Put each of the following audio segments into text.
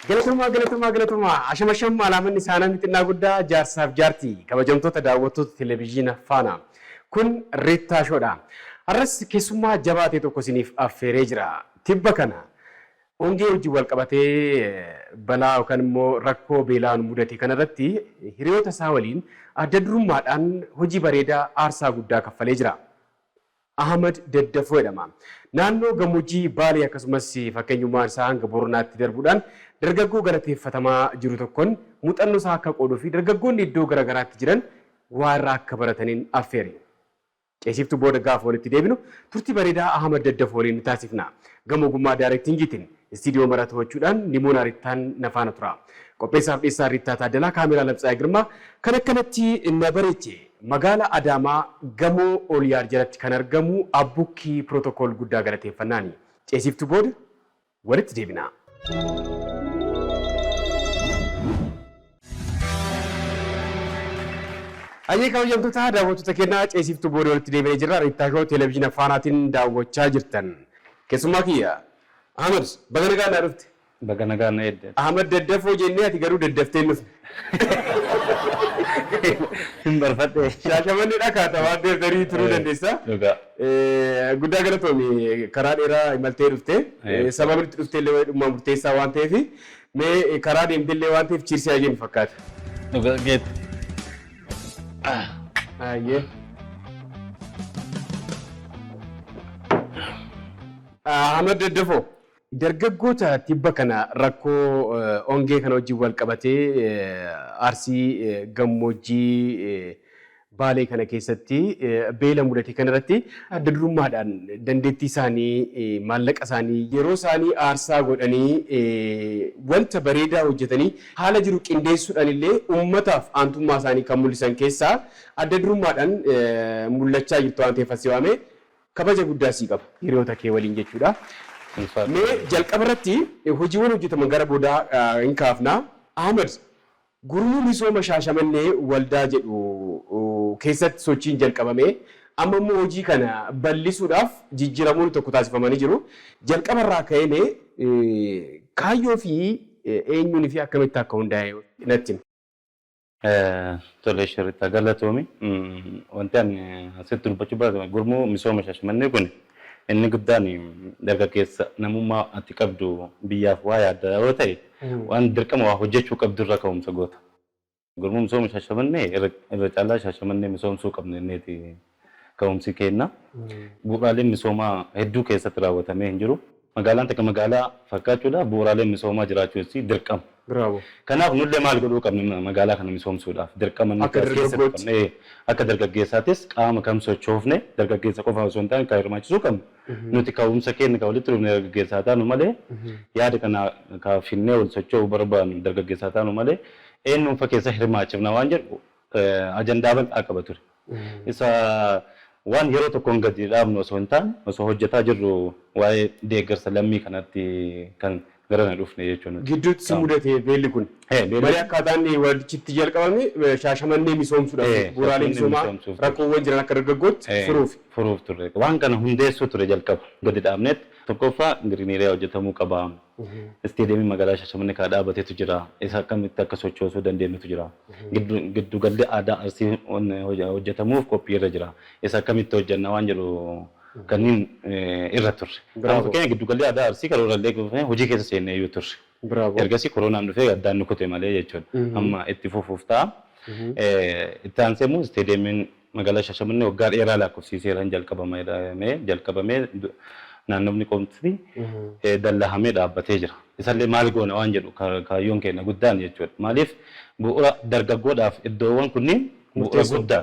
Galatomaa, galatomaa, galatomaa. Ashama shamma alaamanni isaanaa mixinnaa guddaa jaarsaaf jaartii kabajamtoota daawwattoota televezyiina Faanaa. Kun Riittaa Shoodha. Har'as keessummaa jabaa ta'e tokko isiniif affeeree jira. Tibba kana hongee wajjin wal qabatee balaa yookaan immoo rakkoo beelaan mudate kanarratti hiriyoota isaa waliin adda durummaadhaan hojii bareedaa aarsaa guddaa kaffalee jira. Ahmad Daddafoo jedhama. Naannoo gammoojjii Baalee akkasumas fakkeenyummaan isaa hanga Booranaatti darbuudhaan dargaggoo galateeffatamaa jiru tokkoon muuxannoo isaa akka qooduu fi dargaggoonni iddoo garaagaraatti jiran waa irraa akka barataniin affeere. Ceesiftuu booda gaafa walitti deebinu turtii bareedaa Ahmad Daddafoo waliin ni taasifna. Gama ogummaa daayirektingiitiin istiidiyoo mara to'achuudhaan Nimoonaa Rittaan na faana tura. Qopheessaaf dhiyeessaa Rittaa Taaddalaa, kaameraa Lamtsaa'ee Girmaa kan akkanatti na bareeche magaala Adaamaa gamoo Ooliyaad jalatti kan argamu Abbukkii Pirootokool guddaa galateeffannaani. Ceesiftuu booda walitti deebina. Ayyee kabajamtoota daawwattoota keenyaa, ceesiftuu booda walitti deebinee jirra. Riittaa Shoo televezyiina Faanaatiin daawwachaa jirtan. Keessummaa kiyya Ahmad, baga nagaan naa dhufte. Baga nagaan na eedde. Ahmad Daddafoo jennee ati garuu daddaftee hin dhufne. Hin barfadhe. Shaashamannee dhakaata waan ta'eef tarii turuu dandeessa. Dhugaa. Guddaa galatoomi, karaa dheeraa imaltee dhufte. Sababni itti dhuftee illee dhimma murteessaa waan ta'eef, mee karaa deemte illee waan ta'eef cheers haa jennu fakkaata. Dhugaa keetti. Ayyee. Ahmad Daddafoo. Dargaggoota tibba kana rakkoo ongee kana wajjin wal qabatee Arsii gammoojjii Baalee kana keessatti beela mudate kanarratti adda durummaadhaan dandeettii isaanii, maallaqa isaanii, yeroo isaanii aarsaa godhanii wanta bareedaa hojjetanii haala jiru qindeessuudhaan illee uummataaf aantummaa isaanii kan mul'isan keessaa adda durummaadhaan mul'achaa jirtu waan ta'eef as waame kabaja guddaa sii qaba hiriyoota kee waliin jechuudha. Mee jalqaba irratti hojiiwwan hojjetaman gara boodaa hin kaafna. Ahmad, gurmuu misooma Shaashamannee waldaa jedhu keessatti sochiin jalqabame amma immoo hojii kana bal'isuudhaaf jijjiiramoonni tokko taasifamanii jiru. Jalqaba irraa ka'ee mee kaayyoo fi eenyuun fi akkamitti akka hundaa'e natti himi. Tole, Shirritta, galatoomi. Wanti ani asitti dubbachuu barbaadu, gurmuu misooma Shaashamannee kun inni guddaan dargaggeessa namummaa ati qabdu biyyaaf waa yaadda yoo ta'e, waan dirqama waa hojjechuu qabdu irra ka'umsa goota. Gurmuu misooma Shaashamannee irra caalaa Shaashamannee misoomsuu qabna inneeti ka'umsi kenna. Bu'uuraaleen misoomaa hedduu keessatti raawwatamee hin jiru. Magaalaan takka magaalaa fakkaachuudhaaf bu'uuraaleen misoomaa jiraachuu isii dirqama. Kanaaf nullee maal godhuu qabna magaalaa kana misoomsuudhaaf? Dirqama nuti Akka as keessatti dargaggootti. qabna. Akka dargaggeessaatis qaama kam sochoofne, dargaggeessa qofa osoo hin taane kan hirmaachisuu qabnu. Nuti ka'umsa keenya kan walitti dhufne dargaggeessaa taanu malee, yaada kana ka finnee wal socho'uu barbaannu dargaggeessaa taanu malee, eenyuun fa keessa hirmaachifna waan jedhu ajandaa bal'aa qaba ture. Isa waan yeroo tokkoon gadi dhaabnu osoo hin taane, osoo hojjetaa jirru waa'ee deeggarsa lammii kanatti kan garana dhufne jechuudha. Gidduutti si mudate beelli kun. Beelli Malee akkaataan waldichitti jalqabame Shaashamannee misoomsuudhaaf, bu'uuraalee bu'uuraalee misoomaa misoomsuuf ture. Rakkoowwan jiran akka dargaggootti furuuf. Furuuf ture. Waan kana hundeessuu ture jalqaba. Gadi dhaabneet tokkoffaa green area hojjetamuu qaba. Isteediyeemiin magaalaa Shaashamannee kana dhaabatetu jira. Isa akkamitti akka sochoosuu dandeenyutu jira. Giddu galli aadaa Arsii hojjetamuuf qophii irra jira. Isa akkamitti hojjenna waan jedhu kanneen irra turre. Amma fakkeenya giddu galli aadaa Arsii karoora illee hojii keessa seennee iyyuu turre. Ergasii koronaan dhufee addaan nu kute malee jechuudha. Amma itti fufuuf ta'a. Itti aansee immoo isteediyeemiin magaalaa Shaashamannee waggaa dheeraa lakkoofsiiseera hin jalqabamee naannofni qomti dallahamee dhaabbatee jira. Isallee maal goona waan jedhu kaayyoon keenya guddaan jechuudha. Maaliif, bu'uura dargaggoodhaaf iddoowwan kunniin bu'uura guddaa,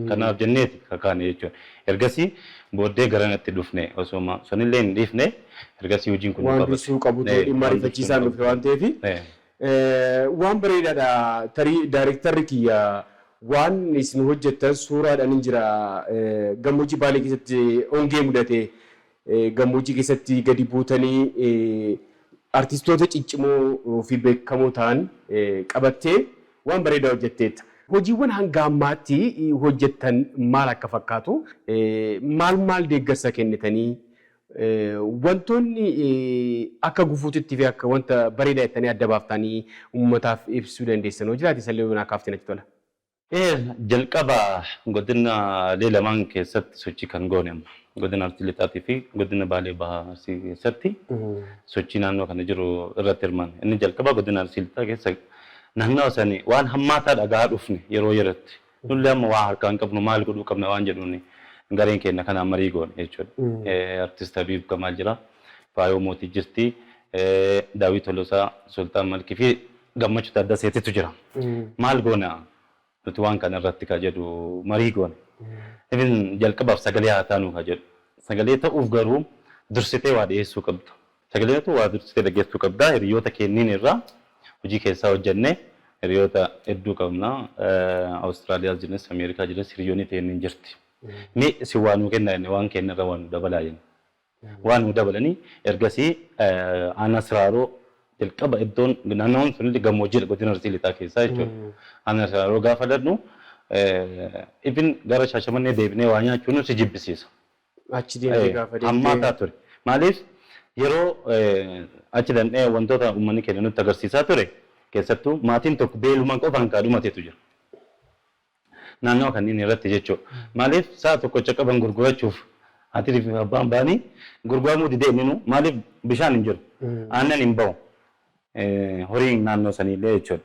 kanaaf jenneeti kakaane jechuudha. Ergasii booddee garanatti dhufne, osoma sanillee hin dhiifne ergasii hojiin kun nu Waan qabate. dursuu qabutu dhimma ariifachiisaan dhufe waan ta'eef. Waan bareedaadha. Tarii daayirektarri kiyya waan isin hojjettan suuraadhaan hin jira. Gammoojjii Baalee keessatti hongee mudate gammoojjii keessatti gadi buutanii artistoota ciccimoo fi beekamoo ta'an qabattee waan bareedaa hojjetteetta. Hojiiwwan hanga ammaatti hojjettan maal akka fakkaatu, maal maal deeggarsa kennitanii Wantoonni akka gufuutitti fi akka wanta bareedaa jettanii adda baaftanii uummataaf ibsuu dandeessan yoo jiraate isallee yoo naa kaaftee natti tola. Jalqaba godinaalee lamaan keessatti sochii kan goone amma. Godina Arsii Lixaatii fi godina Baalee Bahaa Arsii keessatti sochii naannoo kana jiru irratti hirmaanne. Inni jalqaba godina Arsii Lixaa keessa naannoo sanii waan hammaataa dhagahaa dhufne yeroo yerootti. Nullee amma waa harkaan hin qabnu, maal godhuu qabna waan jedhuun gareen keenya kanaan marii goone jechuudha. Artist Habiib Kamaal jira, Faayoo Mootii jirti, Daawit Tolosaa, Sultaan Malkii fi Gammachuu Taaddaseetitu jira. Maal goona nuti waan kana irratti ka jedhu marii goone. Even jalqabaaf sagalee haa taanuu ka jedhu. Sagalee ta'uuf garuu dursitee waa dhiyeessuu qabda. Sagaleetu waa dursitee dhageessuu qabda. Hiriyoota kenniin irraa hojii keessaa hojjennee hiriyoota hedduu qabna. Awustiraaliyaas jirres, Ameerikaa jirres hiriyoonni teenniin jirti. Mee isin waa nuu kennaa jenne, waan kenna irra waa nu dabalaa jenne. Waan nu dabalanii ergasii aanaa Siraaroo jalqaba, iddoon naannoon sun gammoojjiidha godina Arsii Lixaa keessaa jechuudha. Aanaa Siraaroo gaafa dhaqnu even gara Shaashamannee deebinee waa nyaachuun si jibbisiisa. Achi deemtee gaafa deemtee. Hammaataa ture. Maaliif, yeroo achi danda'ee wantoota uummanni keenya nutti agarsiisaa ture keessattuu maatiin tokko beelumaan qofaan kaadhumateetu jira. Naannawa kanneen irratti jechuudha. Maaliif, sa'a tokkocha qaban gurgurachuuf haatii fi abbaan ba'anii gurguramuu didee inni, maaliif, bishaan hin jiru. Aannan hin bahu. Horiin naannoo saniillee jechuudha.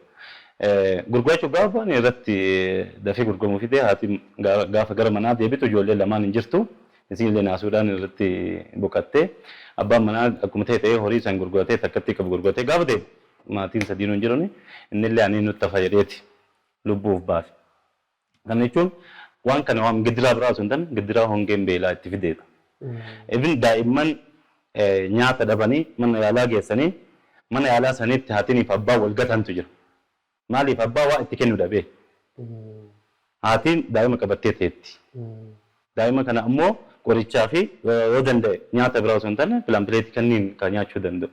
Gurgurachuuf gaafa ba'an irratti dafee gurguramuu fidee haati gaafa gara manaa deebitu ijoollee lamaan hin jirtu. Isiin naasuudhaan irratti boqottee, abbaan manaa akkuma ta'e ta'ee horii san gurguratee, takkatti qabu gurguratee gaafa deemu maatiin sadiinuu hin jirani, innillee ani nutti hafa jedheeti lubbuuf baase. Kana jechuun waan kana waan gidiraa biraa osoo hin taane gidiraa hongeen beelaa itti fideedha. Even daa'imman nyaata dhabanii mana yaalaa geessanii mana yaalaa sanitti haatiniif abbaa wal gatantu jira. Maaliif, abbaa waa itti kennu dhabee. Haatiin daa'ima qabattee teetti. Daa'ima kana ammoo qorichaa fi yoo danda'e nyaata biraa osoo hin taane Plumpy'Nutii kanneen kan nyaachuu danda'u.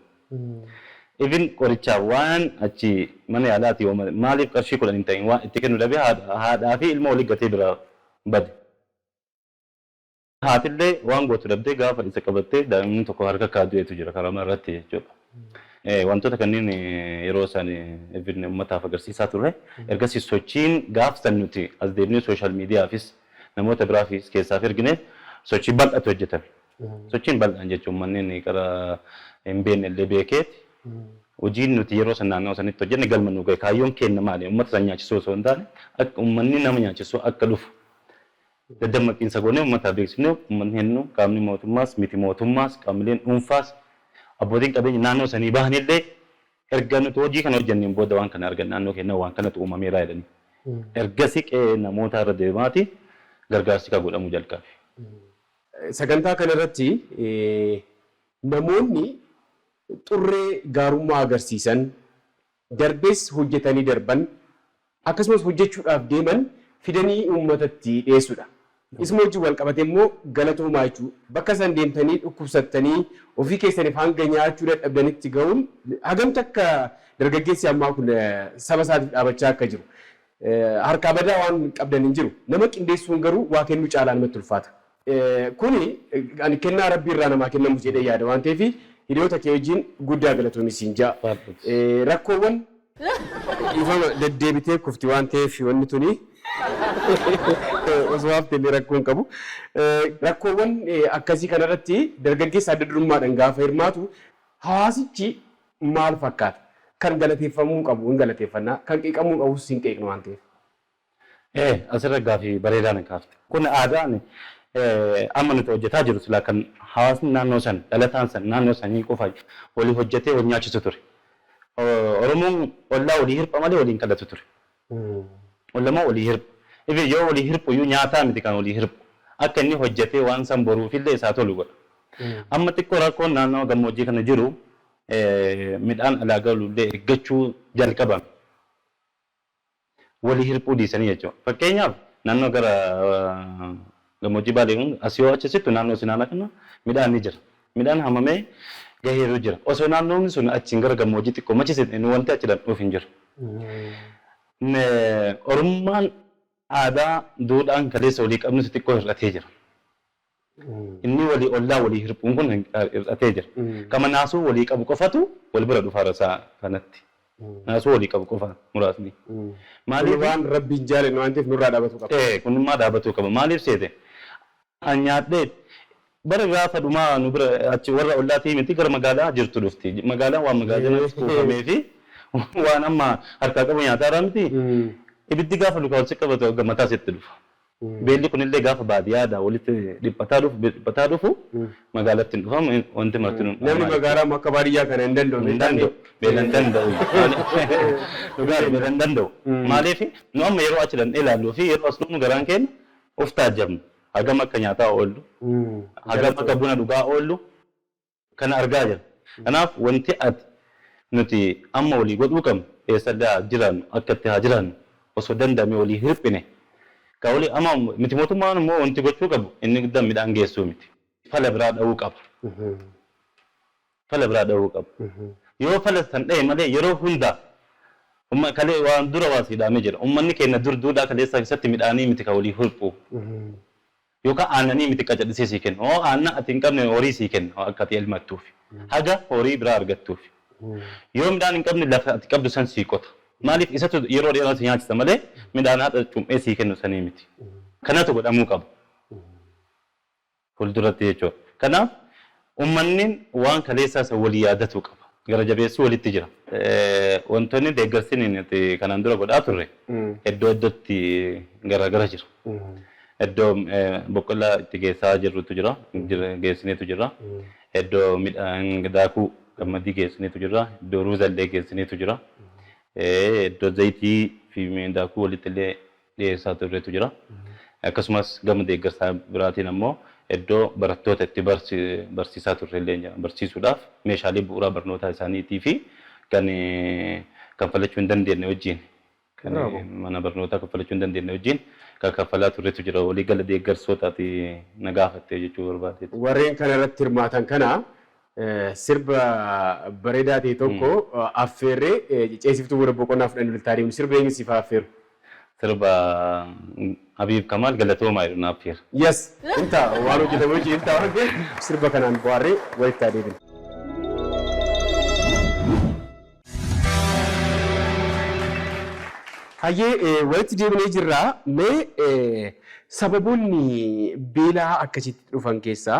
Even qorichaaf waan achi mana yaalaatii maaliif qarshii 10 hin ta'in waan itti kennu dhabee haadhaa fi ilma walii gatee biraa bade. Haatillee waan gootu dhabdee gaafa isa qabattee daa'imni tokko harka kaadu'eetu jira karaa irratti jechuudha. Wantoota kanneen yeroo isaan even uummataaf agarsiisaa turre, ergasii sochiin gaafsan nuti as deebinee social mediaafis namoota biraafis keessaaf ergine sochii bal'atu hojjetame. Sochiin bal'aan jechuun manneen qara hin beekne illee beekeeti. Hojiin nuti yeroo san naannoo sanitti hojjenne galma nu gahe. Kaayyoon keenya maali? Uummata san nyaachisuu osoo hin taane akka uummanni nama nyaachisu akka dhufu daddammaqiinsa goonee uummataaf beeksifnee, uummanni hennu, qaamni mootummaas miti mootummaas, qaamoleen dhuunfaas, abbootiin qabeenya naannoo sanii bahanillee erga nuti hojii kana hojjenneen booda waan kana argan, naannoo keenya waan kanatu uumameera jedhanii. Ergasii qe'ee namoota irra deemaati gargaarsi kan godhamuu jalqabe. Sagantaa kanarratti namoonni xurree gaarummaa agarsiisan, darbees hojjetanii darban, akkasumas hojjechuudhaaf deeman fidanii uummatatti dhiyeessuudha. Isuma wajjin wal qabate immoo galatoomaa jechuudha. Bakka san deemtanii dhukkubsattanii ofii keessaniif hanga nyaachuu dadhabdanitti gahuun hagamti akka dargaggeessi ammaa kun saba isaatiif dhaabachaa akka jiru. Harkaa badaa waan qabdan hin jiru. Nama qindeessuun garuu waa kennuu caalaa namatti ulfaata. Kuni ani kennaa rabbii irraa namaa kennamu jedhee yaada waan ta'eef hiriyoota kee wajjin guddaa galatoomi siin ja'a. Rakkoowwan dhiifama deddeebitee kufti waan ta'eef wanni tuni osoo hafte illee rakkoo hin qabu. Rakkoowwan akkasii kanarratti dargaggeessa adda durummaadhaan gaafa hirmaatu hawaasichi maal fakkaata? Kan galateeffamuu qabu hin galateeffannaa, kan qeeqamuu qabus hin qeeqnu waan ta'eef. Asirra gaaffii bareedaa na kaafte. Kun aadaan amma nuti hojjetaa jiru silaa kan hawaasni naannoo san, dhalataan san naannoo sanii qofa walii hojjetee wal nyaachisu ture. Oromoon ollaa walii hirpha malee waliin kadhatu ture. Ollamaa walii hirpha. Even yoo walii hirphu iyyuu nyaataa miti kan walii hirphu. Akka inni hojjetee waan san boruufillee isaa tolu godha. Amma xiqqoo rakkoon naannoo gammoojjii kana jiru midhaan alaa galullee eeggachuu jalqabame. Walii hirphuu dhiisanii jechuudha. Fakkeenyaaf, naannoo gara gammoojjii Baalee kun as yoo achi sittu naannoo Sinaanaa kana midhaan ni jira. Midhaan hamamee gaheeru jira. Osoo naannoon sun achiin gara gammoojjii xiqqoo machisitti nu wanti achi dhuuf hin jiru. Oromummaan aadaa duudhaan kaleessa walii qabnutu xiqqoo hir'atee jira. Inni walii ollaa walii hirphuun kun hir'atee jira. Kama naasuu walii qabu qofatu wal bira dhufa rasaa kanatti. Naasuu walii qabu qofa muraasni. Maaliif waan Rabbiin jaalannu waan ta'eef nurraa dhaabatuu qaba. Kunimmaa dhaabatuu qaba. Maaliif seete? An nyaadhee bara gaafa dhumaa nu bira achi warra ollaatii miti gara magaalaa jirtu dhufti. Magaalaan waan magaalaa kuufamee fi waan amma harkaa qabu nyaataa miti. Ibiddi gaafa lukaa wal qabatu mataa sitti dhufa. Beelli kunillee gaafa baadiyyaadhaa walitti dhiphataa dhufu magaalatti hin dhufamu wanti marti nu. Namni magaalaa akka baadiyyaa kana hin danda'u. Hin danda'u. Beela hin danda'u. Dhugaadha, beela hin danda'u. Maaliif nu amma yeroo achi dhaqnee ilaalluu fi yeroo as dhufnu garaan keenya of taajjabna. Hagam akka nyaataa oollu, hagam akka buna dhugaa oollu kana argaa jira. Kanaaf wanti ati nuti amma walii godhuu qabnu eessallee haa jiraannu, akka itti haa jiraannu, osoo danda'ame walii hirphine. Ka walii amma miti mootummaan immoo wanti gochuu qabu inni guddaan midhaan geessuu miti. Fala biraa dha'uu qaba. Fala biraa dha'uu qaba. Yoo fala san dha'e malee yeroo hundaa kalee waan dura waa siidhaamee jira. Uummanni keenya dur duudhaa kaleessaa keessatti midhaanii miti ka walii hirphuu. Yookaan aannanii miti qacadhisee sii kenna. Hoo aannan ati hin qabne horii sii kenna akka ati elmattuuf. Haga horii biraa argattuuf. Yoo midhaan hin qabne lafa ati qabdu san sii qota. Maaliif isatu yeroo dheeraa si nyaachisa malee midhaan haadha cuuphee sii kennu sanii miti. Kanatu godhamuu qaba. Fuulduratti jechuudha. Kanaaf uummanni waan kaleessaa isa walii yaadatuu qaba. Gara jabeessuu walitti jira. Wantoonni deeggarsi nuti kanaan dura godhaa turre iddoo iddootti garaagara jira. Iddoo boqqollaa itti geessaa jirrutu jira. Geessineetu jira. Iddoo midhaan daakuu qamadii geessineetu jira. Iddoo ruuza illee geessineetu jira. Iddoo zayitii fi daakuu walitti illee dhiyeessaa turreetu jira. Akkasumas gama deeggarsaa biraatiin ammoo iddoo barattoota itti barsiisaa turre illee jira. Barsiisuudhaaf meeshaalee bu'uuraa barnootaa isaaniitii fi kan kaffalachuu hin dandeenye wajjin, kan mana barnootaa kaffalachuu hin dandeenye wajjin kan kaffalaa turretu jira. Waliigala deeggarsootaati na gaafattee jechuu barbaadeeti. Warreen kana irratti hirmaatan kana sirba bareedaa ta'e tokko affeerree ceesiftuu booda boqonnaa fudhannee walitti adeemnu. Sirba eenyu siif haa affeeru? Sirba Habiib Kamaal "Galatoomaa" jedhu naaf affeera. Yes, inta waan hojjetamu hojii inta waan ta'eef sirba kanaan bohaarree walitti adeemna. Hayyee, walitti deebinee jirra. Mee sababoonni beelaa akkasitti dhufan keessaa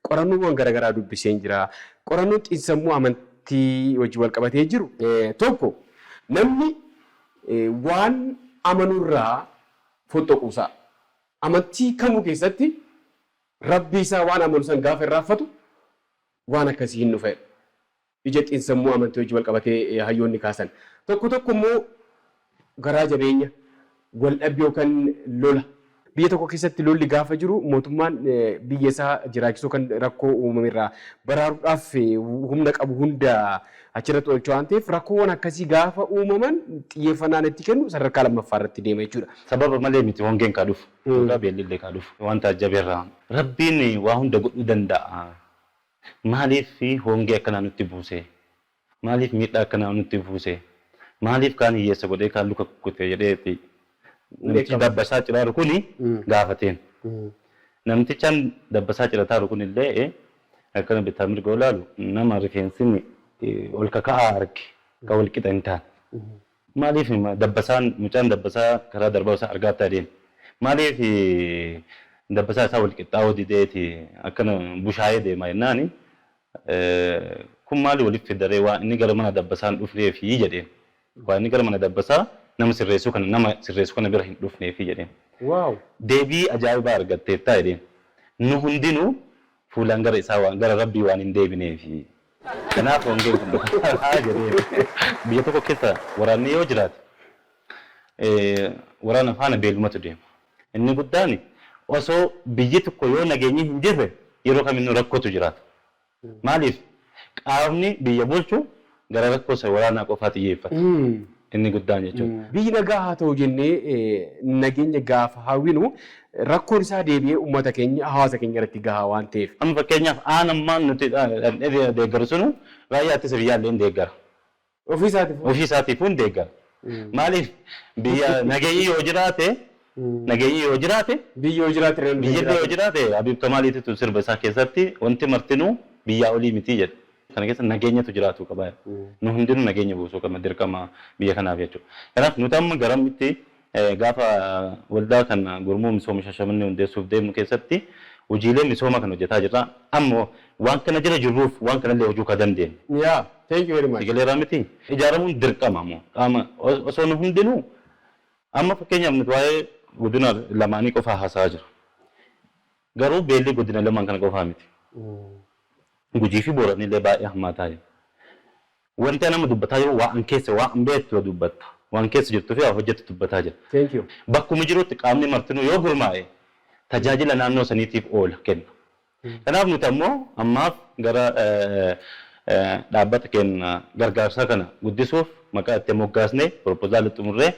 qorannoowwan garaagaraa dubbiseen jira. Qorannoon xiinsammuu amantii wajjin wal qabatee jiru tokko namni waan amanurraa fottoquusaa. Amantii kamuu keessatti Rabbii isaa waan amanu san gaafa irraanfatu waan akkasii hin dhufa. Ija xiinsammuu amantii wajjin wal qabatee hayyoonni kaasan. Tokko tokko immoo garaa jabeenya, waldhabbii yookaan lola. Biyya tokko keessatti lolli gaafa jiru mootummaan biyya isaa jiraachisuu kan rakkoo uumame irraa baraaruudhaaf humna qabu hunda achirratti oolchuu waan ta'eef, rakkoowwan akkasii gaafa uumaman xiyyeeffannaan itti kennu sadarkaa lammaffaa irratti deema jechuudha. Sababa malee miti hongeen kaa dhufu. Yookaan beelli illee kaa dhufu. Wanta ajjabeerraa Rabbiin waa hunda godhuu danda'a. Maaliif hongee akkanaa nutti buuse? Maaliif miidhaa akkanaa nutti buuse? Maaliif kaan hiyyeessa godhee kaan luka kukkute jedheeti namichi dabbasaa ciraaru kuni gaafateen. Namtichaan dabbasaa cirataaru kun illee akkana bitaa mirga olaalu nama rifeensi ol kaka'aa arge kan wal qixa hin taane. Maaliif dabbasaan mucaan dabbasaa karaa darbaa isaa argaatti adeema? Maaliif dabbasaa isaa wal qixxaa'uu dideeti akkana bushaayee deema jennaani, kun maali waliif fidaree waan inni gara mana dabbasaa hin dhufneefi jedheen. Waan inni gara mana dabbasaa nama sirreessuu kana bira hin dhufneefi jedheen. Deebii ajaa'ibaa argatteettaa jedheen. Nu hundinuu fuulaan gara isaa waan gara Rabbii waan hin deebineefi. Kanaaf hongeen kun dhufa jedheen. Biyya tokko keessa waraanni yoo jiraate waraana faana beelumatu deema. Inni guddaan osoo biyyi tokko yoo nageenyi hin jirre yeroo kamiinuu rakkootu jiraata. Maaliif qaamni biyya bulchu gara rakkoo isa waraanaa qofaa xiyyeeffata. Inni guddaan jechuudha. Biyyi nagaa haa ta'u jennee nageenya gaafa hawwinu rakkoon isaa deebi'ee uummata keenya, hawaasa keenya irratti gahaa waan ta'eef. Amma fakkeenyaaf aanammaan nuti deeggaru sunu raayyaa ittisa biyyaa illee hin deeggara. Ofii isaatiif. Ofii isaatiifuu hin deeggara. Maaliif biyya nageenyi yoo jiraate Nageenyi yoo jiraate, Biyyi yoo jiraate namni biyyi yoo jiraate, Abiib Kamaaliititu sirba isaa keessatti wanti martinuu biyyaa olii miti jedha. Kana keessa nageenyatu jiraatu qaba. Nu hundinuu nageenya buusuu qabna, dirqama biyya kanaaf jechuudha. Kanaaf nuti amma garamitti gaafa waldaa kana gurmuu misooma Shashamannee hundeessuuf deemnu keessatti hojiilee misooma kan hojjetaa jirra. Ammoo waan kana jala jirruuf waan kanallee hojii kan dandeenyu. Yeah, thank you very much. Galeeraa miti. Ijaaramuun dirqama ammoo qaama osoo nu hundinuu amma fakkeenyaaf nuti waa'ee godina lamaanii qofaa haasa'aa jira. Garuu beelli godina lamaan kana qofaa miti. Gujii fi Booranni illee baay'ee hammaataa jira. Wanti nama dubbataa jiru waan keessa waan beektu dubbatta. Waan keessa jirtuu fi waan hojjettu dubbataa jira. Thank you. Bakkuma jirutti qaamni martinuu yoo gurmaa'e tajaajila naannoo saniitiif oola kenna. Kanaaf nuti ammoo ammaaf gara dhaabbata keenya gargaarsaa kana guddisuuf maqaa itti moggaasnee proposal xumurree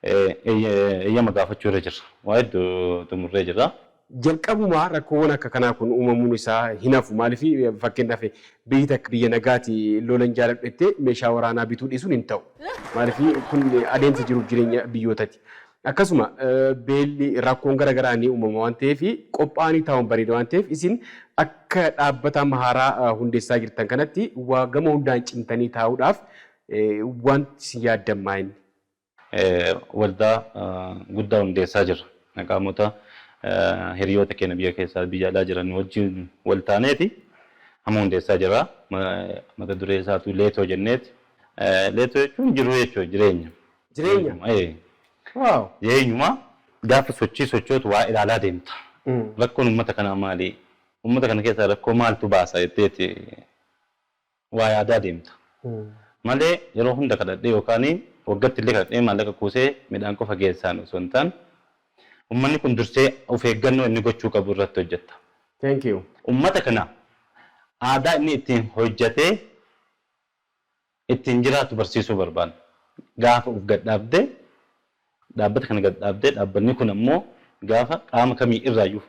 eeyyama gaafachuu irra jirra. Waa hedduu xumurree jirra. Jalqabumaa rakkoowwan akka kanaa kun uumamuun isaa hin hafu. Maaliif, fakkeenyaaf biyyi takka biyya nagaati, lolan jaaladhu jettee meeshaa waraanaa bituu dhiisuun hin ta'u. Maaliif, kun adeemsa jiruuf jireenya biyyootaati. Akkasuma beelli, rakkoon garaagaraa ni uumama waan ta'eef qophaa'anii taa'uun bareeda waan ta'eef, isin akka dhaabbata haaraa hundeessaa jirtan kanatti waa gama hundaan cimtanii taa'uudhaaf wanti isin yaaddan maa inni? Waldaa guddaa hundeessaa jirra. Qaamota hiriyoota keenya biyya keessaa biyya alaa jiran wajjin wal taaneeti amma hundeessaa jirra. Mata duree isaatu Leetoo jenneeti. Leetoo jechuun jiruu jechuudha, jireenya. Jireenya? Wow. Jireenyuma gaafa sochii sochootu waa ilaalaa deemta. Rakkoon uummata kanaa maali? Uummata kana keessaa rakkoo maaltu baasa jetteeti waa yaadaa deemta. Malee yeroo hunda kadhadhee yookaan waggaatti illee kadhadhee maallaqa kuusee midhaan qofa geessaan osoo hin taane, uummanni kun dursee of eeggannoo inni gochuu qabu irratti hojjetta. Thank you. Uummata kana aadaa inni ittiin hojjetee ittiin jiraatu barsiisuu barbaanna. Gaafa of gadhaabdee dhaabbata kana gadhaabdee, dhaabbanni kun ammoo gaafa qaama kamii irraayyuu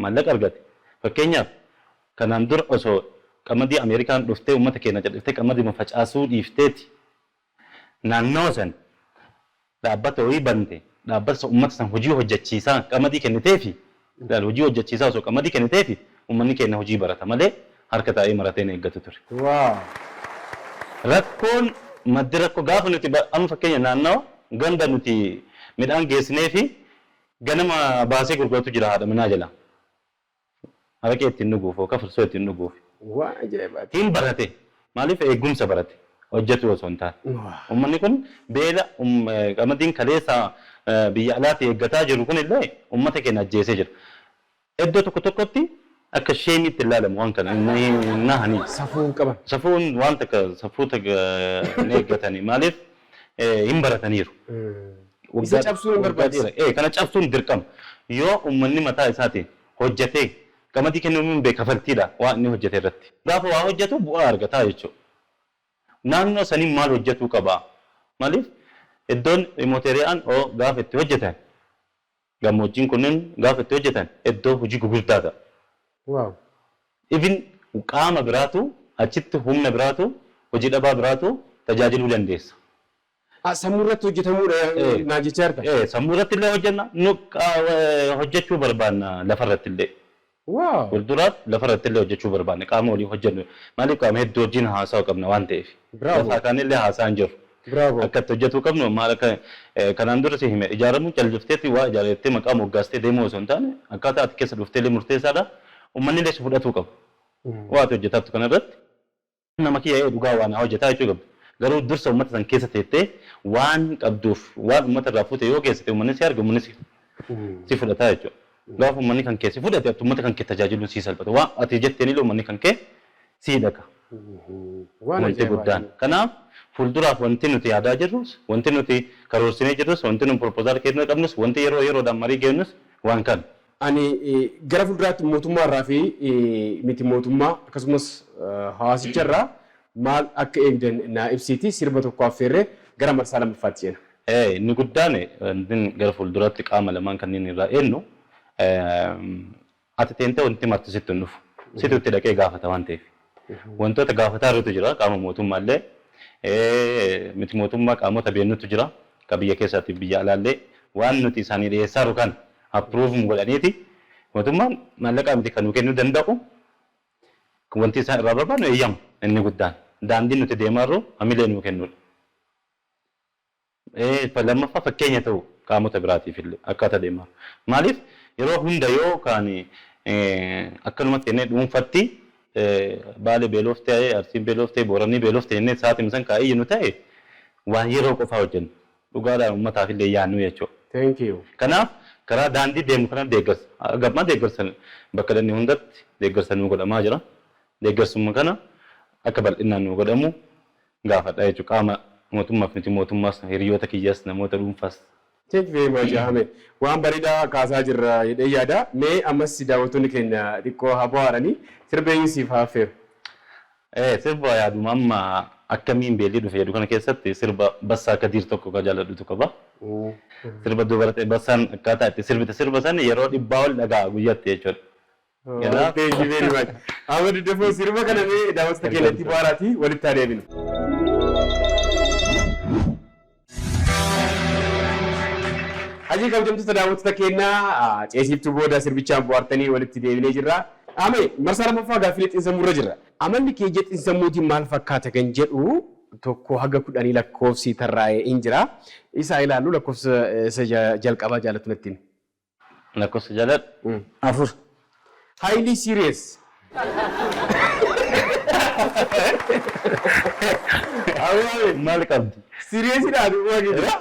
maallaqa argate, fakkeenyaaf kanaan dura osoo qamadii Ameerikaan dhuftee uummata keenya calliftee qamadii facaasuu dhiifteeti naannoo san dhaabbata wayii bante, dhaabbata uummata san hojii hojjechiisaa qamadii kenniteefi, hojii hojjechiisaa osoo qamadii kenniteefi, uummanni keenya hojii barata malee harka taa'ee maratee hin eeggatu ture. Rakkoon maddi rakkoo gaafa nuti amma fakkeenya naannawa ganda nuti midhaan geessinee fi ganama baasee gurguratu jira haadha manaa jala. Araqee ittiin dhuguuf yookaan farsoo ittiin dhuguuf. Waan ajaa'ibaati. Hin barate. Maaliif? Eegumsa barate. Hojjetu osoo hin taane. Uummanni kun beela qamadiin kaleessa biyya alaatti eeggataa jiru kun illee uummata keenya ajjeesee jira. Iddoo tokko tokkotti akka sheemiitti ilaalamu waan kana hin nahanii. Safuu hin qaban. Safuun waan takka safuu takka hin eeggatanii, maaliif, hin barataniiru. Isa cabsuun hin barbaachisu. Kana cabsuun dirqama. Yoo uummanni mataa isaatiin hojjetee qamadii kennuun hin kafaltiidha waan inni hojjete irratti. Gaafa waa hojjetu bu'aa argataa jechuudha. Naannoo sanii maal hojjetuu qaba? Maaliif, iddoon remote areaan oo gaafa itti hojjetan, gammoojjiin kunneen gaafa itti hojjetan iddoo hojii gurguddaa ta'a. Even qaama biraatu achitti, humna biraatu, hojii dhabaa biraatu tajaajiluu dandeessa. Sammuu irratti hojjetamuudha naa jechaa jirta. Sammuu irratti illee hojjenna, nu hojjechuu barbaanna lafa irratti illee. Fuulduraaf lafa irratti illee hojjechuu barbaanna, qaama walii hojjennu. Maaliif, qaama hedduu wajjin haasa'uu qabna waan ta'eef. Lafaa kaanillee haasa'aa hin jiru. Akka itti hojjetuu qabnu maal akka kanaan dura si hime, ijaaramuu callifteetti waa ijaarettee maqaa moggaastee deemuu osoo hin taane, akkaataa ati keessa dhuftee illee murteessaadha. Uummanni illee si fudhatuu qaba. Waa ati hojjetaattu kanarratti nama kiyya dhugaa waan hojjetaa jechuu qabdu. Garuu dursa uummata san keessa teettee waan qabduuf waan uummata irraa fuute yoo geessite, uummanni si arga, uummanni si fudhataa jechuudha. Gaafa uummanni kan kee si fudhate, ati uummata kan kee tajaajiluun si salphata. Waan ati jetteen illee uummanni kan kee si dhaqa. Wanti guddaan. Kanaaf fuulduraaf wanti nuti yaadaa jirrus, wanti nuti karoorsinee jirrus, wanti nuti proposal kennuu qabnus, wanti yeroo yeroodhaan marii geenyus waan kana. Ani gara fuulduraatti mootummaa irraa fi miti mootummaa akkasumas hawaasicha irraa maal akka eegdan naa ibsiiti, sirba tokko affeerree gara marsaa lammaffaatti ceena. Inni guddaan wanti gara fuulduraatti qaama lamaan kanneen irraa eenyu, ati teentee wanti marti sitti hin dhufu. Situ itti dhaqee gaafata waan ta'eef. Wantoota gaafataa irratti jira qaama mootummaallee, miti mootummaa, qaamota beennutu jira. Ka biyya keessaatiif biyya alaallee Waan nuti isaanii dhiyeessaa jiru kan approve godhaniiti mootummaan maallaqa miti kan nu kennuu danda'u. Wanti isaan irraa barbaadnu eeyyama inni guddaan. Daandiin nuti deemaa jirru hamilee nuu kennudha. Lammaffaa fakkeenya ta'u qaamota biraatiif illee akkaataa deemaa. Maaliif yeroo hunda yoo kaan akkanumatti jennee dhuunfatti Baalee beeloof ta'e, Arsiin beeloof ta'e, Booranni beeloof ta'e jennee sa'aatii san kaa'ee nu ta'e waan yeroo qofaa hojjennu dhugaadhaan uummataaf illee yaadnu jechuudha. Thank you. Kanaaf karaa daandii deemu kana deeggarsa. Gammaa deeggarsa bakka danni hundatti deeggarsa nuu godhamaa jira. Deeggarsummaa kana akka bal'inaan nuu godhamu gaafadha jechuudha. Qaama mootummaaf miti mootummaas, hiriyoota kiyyaas, namoota dhuunfaas. Thank you very much, Ahmed. Waan bareedaa kaasaa jirra jedhee yaada. Mee ammas daawwattoonni keenya xiqqoo haa bohaaranii, sirba eenyu siif haa affeeru? Sirba yaaduma amma akkamiin beelli dhufe jedhu kana keessatti sirba Bassaa Kadiir tokko kan jaalladhutu qaba. Sirba dubara ta'e Bassaan akkaataa itti sirbite sirba sana yeroo 100 ol dhagaa guyyaatti jechuudha. Kanaaf Thank you very much. Ahmed Dafoo, sirba kana mee daawwattoota keenyatti bohaaraatii walitti haa deebinu. Hajii, kabajamtoota daawwattoota keenyaa, ceesiftuu booda sirbichaan bohaartanii walitti deebinee jirra. Ame marsaa lammaffaa gaaffilee xiinsammuurra jirra. Amalli kee ija xiinsammuutiin maal fakkaata kan jedhu 1 haga 10 lakkoofsi tarraa'ee hin jira. Isaa ilaallu, lakkoofsa isa jalqabaa jaallattu natti himi. Lakkoofsa jaalladhu 4. Highly serious. Maal qabdi? Seriousidha, dhugaa jira.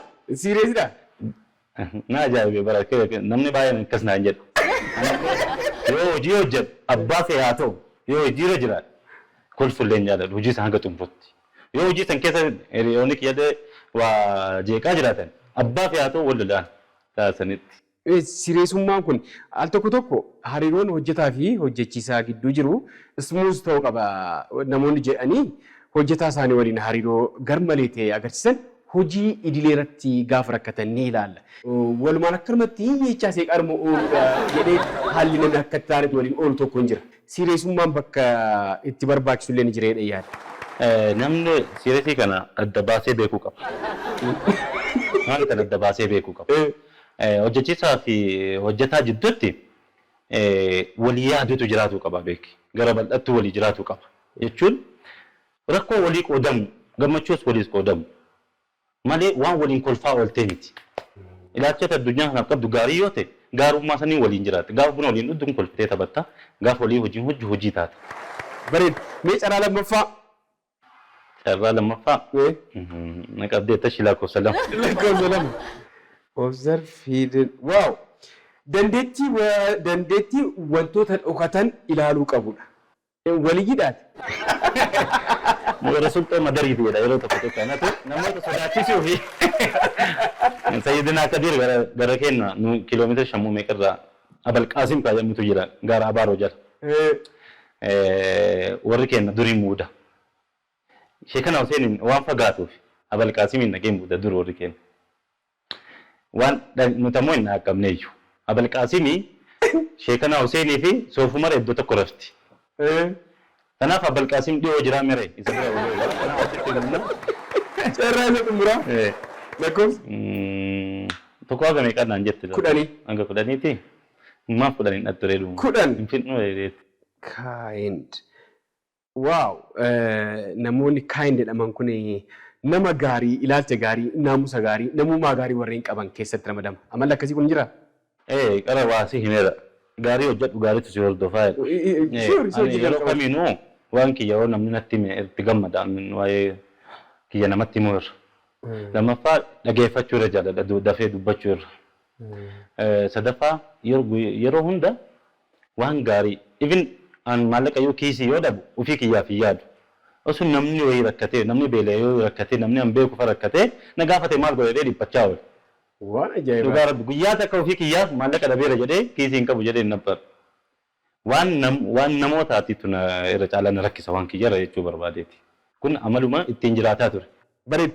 Seriousidha. Na ajaa'ibe bara namni baay'een akkas naan jedhu. Yoo hojii hojjedhu abbaa fee haa ta'u, yoo hojiirra jiraadhe kolfullee hin jaalladhu hojii isaa hanga xumurutti. Yoo hojii san keessa hiriyoonni kiyyallee waa jeeqaa jiraatan, abbaa fee haa ta'u, wal lolaan taasisanitti. Seriousummaan kun al tokko tokko hariiroon hojjetaa fi hojjechiisaa gidduu jiru smooth ta'uu qaba namoonni jedhanii hojjetaa isaanii waliin hariiroo garmalee ta'e agarsiisan hojii idilee irratti gaafa rakkatan ni ilaalla. Walumaan akkanumatti jechaa seeqaadhuma ooludha jedhee haalli namni akka taanetti waliin oolu tokko hin jira. Seriousummaan bakka itti barbaachisu illee ni jira jedhee yaada. Namni serious kana adda baasee beekuu qaba. Waan kana adda baasee beekuu qaba. Hojjechiisaa fi hojjetaa jidduutti walii yaaduutu jiraatu qaba beeki. Gara bal'attuu walii jiraatu qaba. Jechuun rakkoo walii qoodamu, gammachuus waliis qoodamu. Malee waan waliin kolfaa ooltee miti. Ilaalchota addunyaa kanaaf qabdu gaarii yoo ta'e, gaarummaa sanii waliin jiraatte. Gaafa buna waliin dhugdu kolfitee taphatta. Gaafa walii hojii hojii hojii taata. Bareeda. Mee carraa lammaffaa. Carraa lammaffaa. Na qabdee tashi, lakkoofsa 2. Lakkoofsa 2. Observe hidden. Wow! Dandeettii wantoota dhokatan ilaaluu qabudha. Waliyyiidhaati. Warra sulxoo madarii jedha yeroo tokko tokko anatu namoota sodaachisuu fi Sayyidina Kadir gara keenya nu kiiloomeetira shammuu meeqarraa Abalqaasim kaa jedhamutu jira gaara Abaaroo jala. Warri keenya durii muuda. Sheekana Huseeniin waan fagaatuuf Abalqaasimiin dhaqee muuda dur warri keenya. Waan nuti ammoo hin dhaqqabne iyyuu. Abalqaasimii Sheekana Huseenii fi Soofumar iddoo tokko rafti. Kanaaf Abalqaasim dhiyoo jiraa mere isa bira ooluu. Kanaaf achitti galna. Carraa isa xumuraa. Lakkoofsa. Tokko haga meeqaa naan jette? 10. Hanga 10ti. Maaf 10 hin dhattu reeduma? 10. Hin fidnu reedeeti. Kind. Wow! Namoonni kind jedhaman kun nama gaarii, ilaalcha gaarii, naamusa gaarii, namummaa gaarii warreen qaban keessatti ramadama. Amalli akkasii kun jiraa? Ee, qara waa si himeera. Gaarii hojjedhu, gaariitu si hordofaa jedha. Sure, Ani yeroo kamiinuu waan kiyya yoo namni natti hime itti gammada. Waa'ee kiyya namatti himuu irra. Lammaffaa dhageeffachuu irra jaalladha, dafee dubbachuu irra. Sadaffaa yeroo hunda waan gaarii, even an maallaqa yoo kiisii yoo dhabu, ofii kiyyaaf hin yaadu. Osoo namni wayii rakkatee, namni beela'ee yoo rakkatee, namni an beeku fa rakkatee na gaafate, maal godhee dhiphachaa oola. Waan ajaa'ibaa. Dhugaa Rabbi, guyyaa takka ofii kiyyaaf maallaqa dhabeera jedhee, kiisii hin qabu jedhee hin nabbaru. Waan namootaatiitu na irra caalaa na rakkisa waan kiyyarra jechuu barbaadeeti. Kun amaluma ittiin jiraataa ture. Bareeda.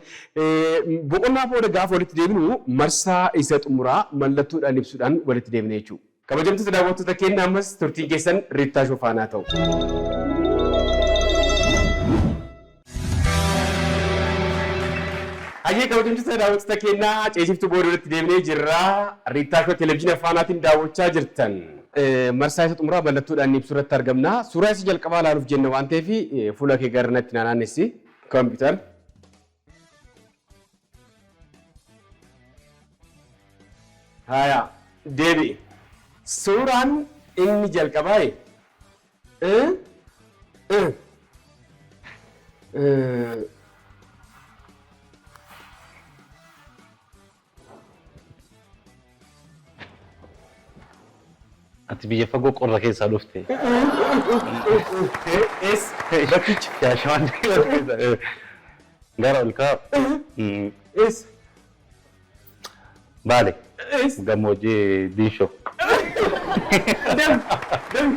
Boqonnaa booda gaafa walitti deebinu marsaa isa xumuraa mallattoodhaan ibsuudhaan walitti deebina jechuudha. Kabajamtoota daawwattoota keenya, ammas turtiin keessan Riittaa Shofaanaa ta'u. Hayyee, kabajamtoota daawwattoota keenyaa, ceesiftuu booda irratti deemnee jirra. Riittaa Shoo televezyiinii Faanaatiin daawwachaa jirtan. Marsaa isa xumuraa mallattoodhaan ibsuu irratti argamna. Suuraa isa jalqabaa ilaaluuf jenna waan ta'eef, fuula kee gara natti naannessi. Kompiitar. Haya, deebi'i. Suuraan inni jalqabaa e e e Ati biyya fagoo qorra keessaa dhufte. Es bakkichi. Shaashamannee gara ol kaa'u. Es. Baale. Es. Gammoojjii Diinshoo. Dem dem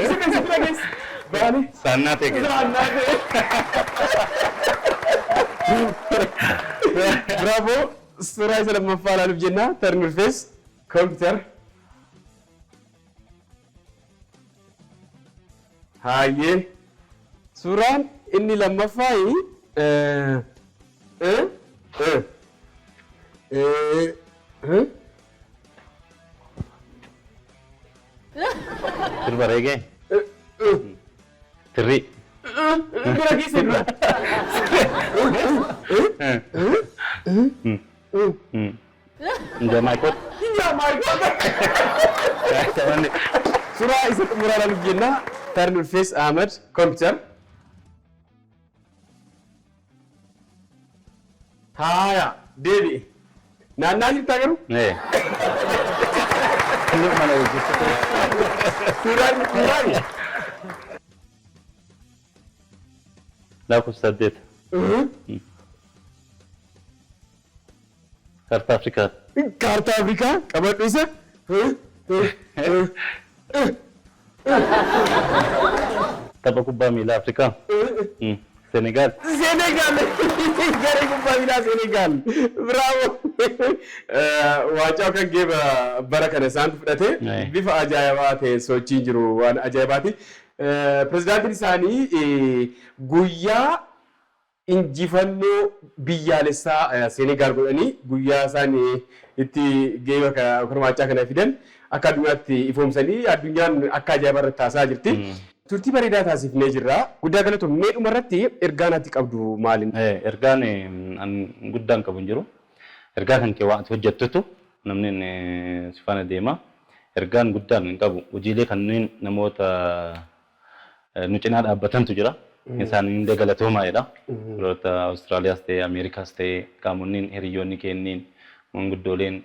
isa keessa bira keessa. Baale. Saannaa ta'e keessa. Saannaa ta'e. Bravo. Suuraa isa lammaffaa ilaaluuf jenna. Turn your face. Computer. Hayyee. Suuraan inni lammaffaa e e e e Sirba reggae. Tirrii. Bira keessa dura. Jamaayikoot. Yaa my God. Shaashamannee. Suuraa isa xumuraa ilaaluuf jenna. Turn your face, Ahmed. Computer. Haaya, deebi'i. Naannaa jirtaa garuu? Ee. Inni mana hojjechiisu. Suuraan suuraan. Lakkoofsa 8. Kaartaa Afrikaa. Kaartaa Afrikaa qabadhu isa. Tapha kubbaa miilaa Afrikaa. Senegaal. Senegaal. Garee kubbaa miilaa Senegaal. Bravo. Waancaa kan geeba bara kana isaantu fudhate, bifa ajaa'ibaa ta'e sochiin jiru waan ajaa'ibaati. Pirezidaantiin isaanii guyyaa injifannoo biyyaalessaa Senegaal godhanii, guyyaa isaan itti geeba yookaan waancaa kana fidan akka addunyaatti ifoomsanii, addunyaan akka ajaa'ibaa irratti taasisaa jirti. Turtii bareedaa taasifnee jirra. Guddaa galatoom. Mee dhuma irratti ergaan ati qabdu maali? Ergaan an guddaan qabu hin jiru. Ergaa kan kee waan ati hojjettutu namni si faana deema. Ergaan guddaan hin qabu. Hojiilee kanneen namoota nu cinaa dhaabbatantu jira. Isaan illee galatoomaa jedha. Warroota Awustiraaliyaas ta'e, Ameerikaas ta'e, qaamonni hiriyoonni kenniin, manguddooleen,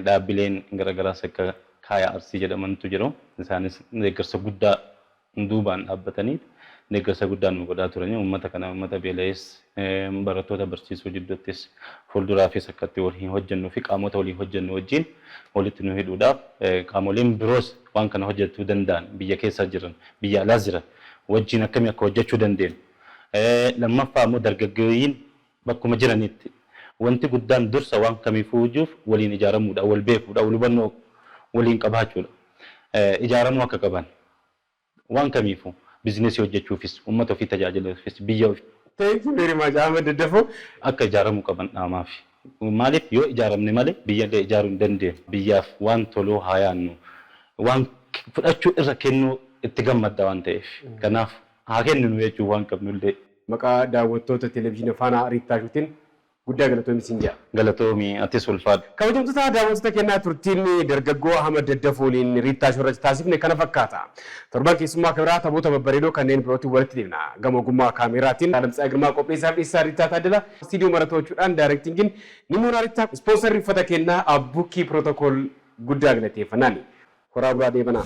dhaabbileen garaagaraas akka Kaaya Arsii jedhamantu jiru. Isaanis deeggarsa guddaa duubaan dhaabbatanii deeggarsa guddaa nu godhaa turanii, uummata kana, uummata beela'es, barattoota barsiisuu jidduuttis fuulduraafis akkatti waliin hojjennuu fi qaamota waliin hojjennu wajjin walitti nu hidhuudhaaf, qaamoleen biroos waan kana hojjechuu danda'an biyya keessa jiran, biyya alaas jiran wajjin akkamii akka hojjechuu dandeenyu. Lammaffaa immoo dargaggeeyyiin bakkuma jiranitti wanti guddaan dursa waan kamiifuu hojiif waliin ijaaramuudha, wal beekuudha, wal hubannoo waliin qabaachuudha. Ijaaramuu akka qaban waan kamiifuu bizinesii hojjechuufis, uummata ofii tajaajiluufis, biyya ofii Thank you very much, Ahmed Daddafoo. akka ijaaramuu qaban dhaamaaf. Maaliif, yoo ijaaramne malee biyya illee ijaaruu hin dandeenyu. Biyyaaf waan toluu haa yaadnu. Waan fudhachuu irra kennuu itti gammadda waan ta'eef. Kanaaf haa kenninu jechuun waan qabnullee. Maqaa daawwattoota televezyiinii Faanaa Riittaa Shootiin guddaa galatoomi siin jedha. Galatoomii, atis ulfaadhu. Kabajamtoota daawwattoota kennaa, turtiin dargaggoo Ahmad Daddafoo waliin Riittaa Shoo irratti taasifne kana fakkaata. Torban keessummaa kibiraa taphoota babbareedoo kanneen birootiin walitti deemna. Gama ogummaa kaameraatiin Alamtsaa Girmaa, qopheessaaf dhiyeessaa Riittaa Taaddala, istiidiyoo mara to'achuudhaan directingiin Nimoonaa Riittaa, ispoonsarri uffata kennaa Abbukkii Pirootokool guddaa galateeffannaani. Horaa buraa deebanaa.